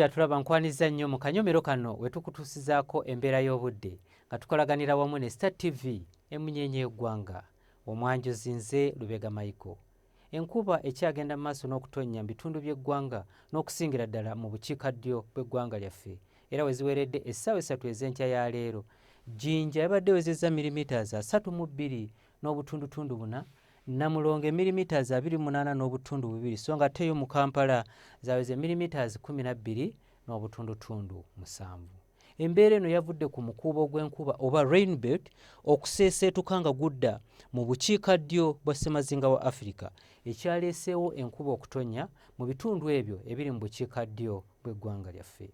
Atulaba nkwaniza nnyo mu kanyomero kano we tukutuusizaako embeera y'obudde nga tukolaganira wamu ne Star TV emunyeenye y'eggwanga. Omwanjuzi nze Lubega Michael. Enkuba ekyagenda mu maaso n'okutonnya mu bitundu by'eggwanga n'okusingira ddala mu bukiikaddyo bw'eggwanga lyaffe era we ziweredde essaawa 3 ez'enkya ya leero Jinja yabadde ewezezza millimetres 32.4, Namulonge millimetres 28.2 so nga ate yo mu Kampala zaweze millimetres 12.7. Embeera eno yavudde ku mukuubo gw'enkuba oba rain belt okuseeseetuka nga gudda mu bukiikaddyo bwa ssemazinga wa Afrika ekyaleeseewo enkuba okutonnya mu bitundu ebyo ebiri mu bukiikaddyo bw'eggwanga lyaffe.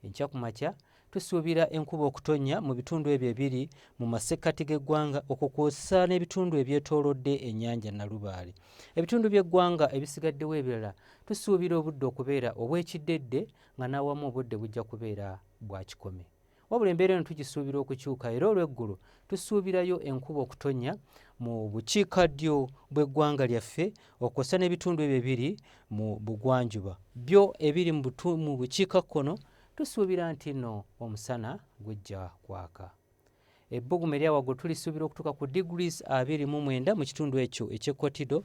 Enkya ku makya tusuubira enkuba okutonnya mu bitundu ebyo ebiri mu masekkati g'eggwanga okwo kw'ossa n'ebitundu ebyetoolodde ennyanja Nalubaale. Ebitundu by'eggwanga ebisigaddewo ebirala tusuubira obudde okubeera obw'ekiddedde nga n'awamu obudde bujja kubeera bwa kikome. Wabula embeera eno tugisuubira okukyuka era olw'eggulo tusuubirayo enkuba okutonnya mu bukiikaddyo bw'eggwanga lyaffe okwossa n'ebitundu ebyo ebiri mu bugwanjuba. Byo ebiri mu bukiikakkono tusuubira nti nno omusana gujja kwaka. Ebbugumu erya waggulu tulisuubira okutuuka ku degrees 29 mu kitundu ekyo eky'e Kotido.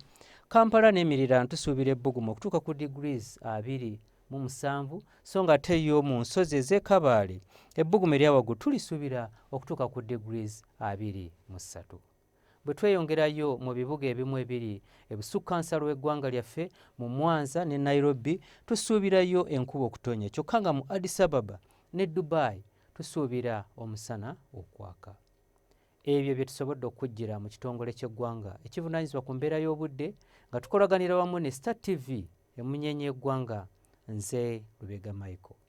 Kampala n'emiriraano tusuubira ebbugumu okutuuka ku degrees 27 so nga ate yo mu nsozi ez'e Kabaale ebbugumu erya waggulu tulisuubira okutuuka ku degrees 23. Bwe tweyongerayo mu bibuga ebimu ebiri ebusukkansalo w'eggwanga lyaffe mu Mwanza ne Nairobi tusuubirayo enkuba okutonnya kyokka nga mu Addis Ababa ne Dubai tusuubira omusana okwaka. Ebyo bye tusobodde okukujjira mu kitongole ky'eggwanga ekivunaanyizibwa ku mbeera y'obudde nga tukolaganira wamu ne Star TV emunyeenye y'eggwanga. Nze Lubega Michael.